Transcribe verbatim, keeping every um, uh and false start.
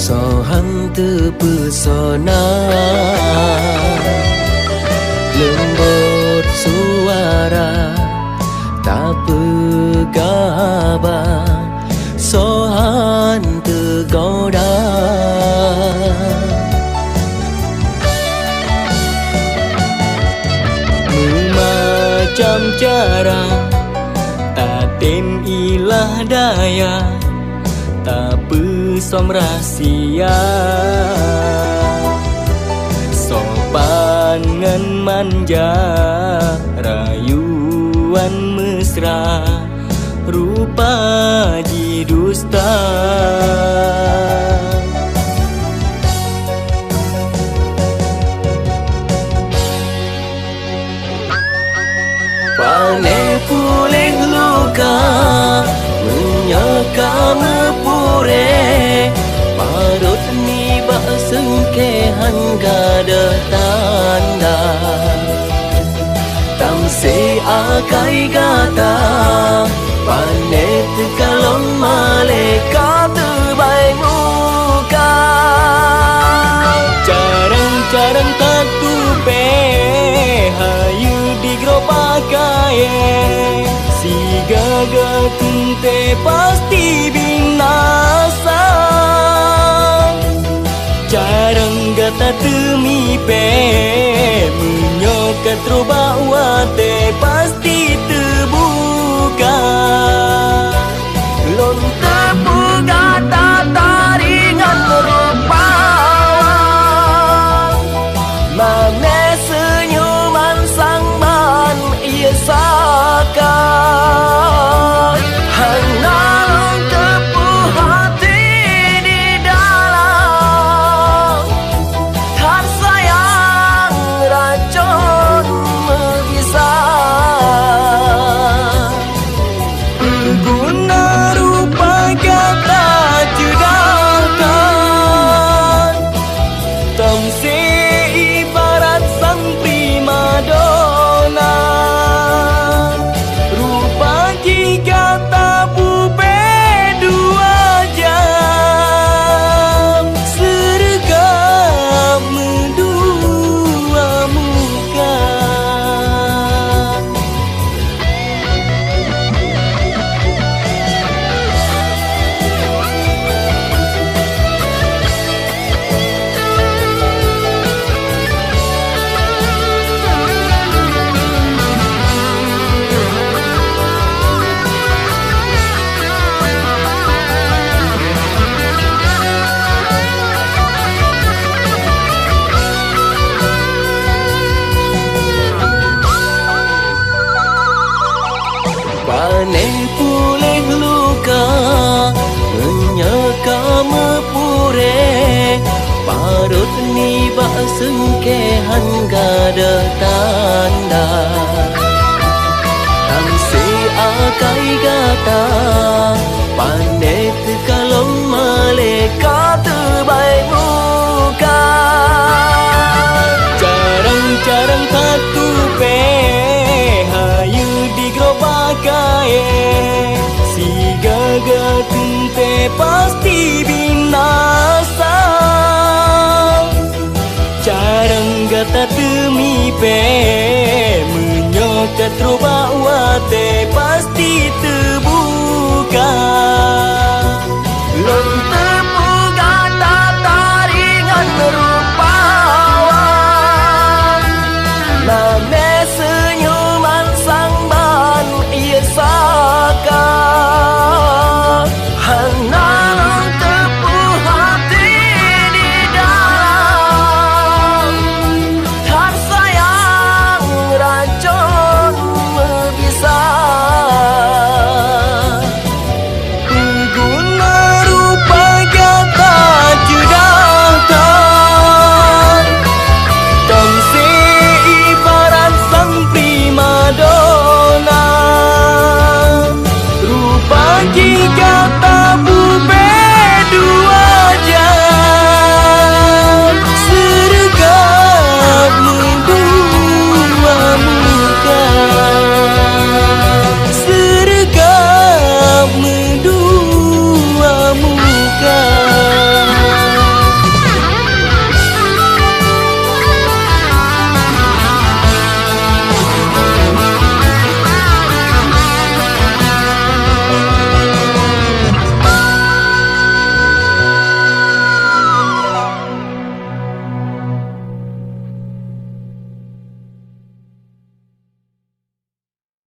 Soe han teupeusona, leumbot suara tapeugah haba, soe han teugoda. Meumacam cara tatem ilah daya, tapeusöm rahsia. Sopan ngon manja, rayuan mesra, rupa jih dusta. Pané puléh luka, meunyoe ka meupurée, parot nibak seungkée han gadôh tanda. Tamsé akai gata, pané teukalon malaikat teubai muka. Carông-carông that tupée, hayeu digroe pakayée, sigaga teuntée pasti binasa. Carông gata teumipée, meunyoe ka troh bak watée pasti teubuka. Lôn teupeugah that-that ringan rupa, mané seunyuman sang ban ié saka. Hana lôn teupeu hati di dalam, that sayang racon meugisa. Peuguna rupa gata ceudahkan, tamsé ibarat sang primadona. Rupa jih gata pubée dua jam, seureugah meudua muka. Pané puléh luka, meunyoe ka meupurée, parot nibak seungkée han gadôh tanda. Tamsé akai gata, pané teukalon malaikat teubai muka. Carông-carông that tupée, hayeu digroe pakayée, sigaga teuntée pasti binasa. Carông gata teumipée, meunyoe ka troh bak watée pasti teu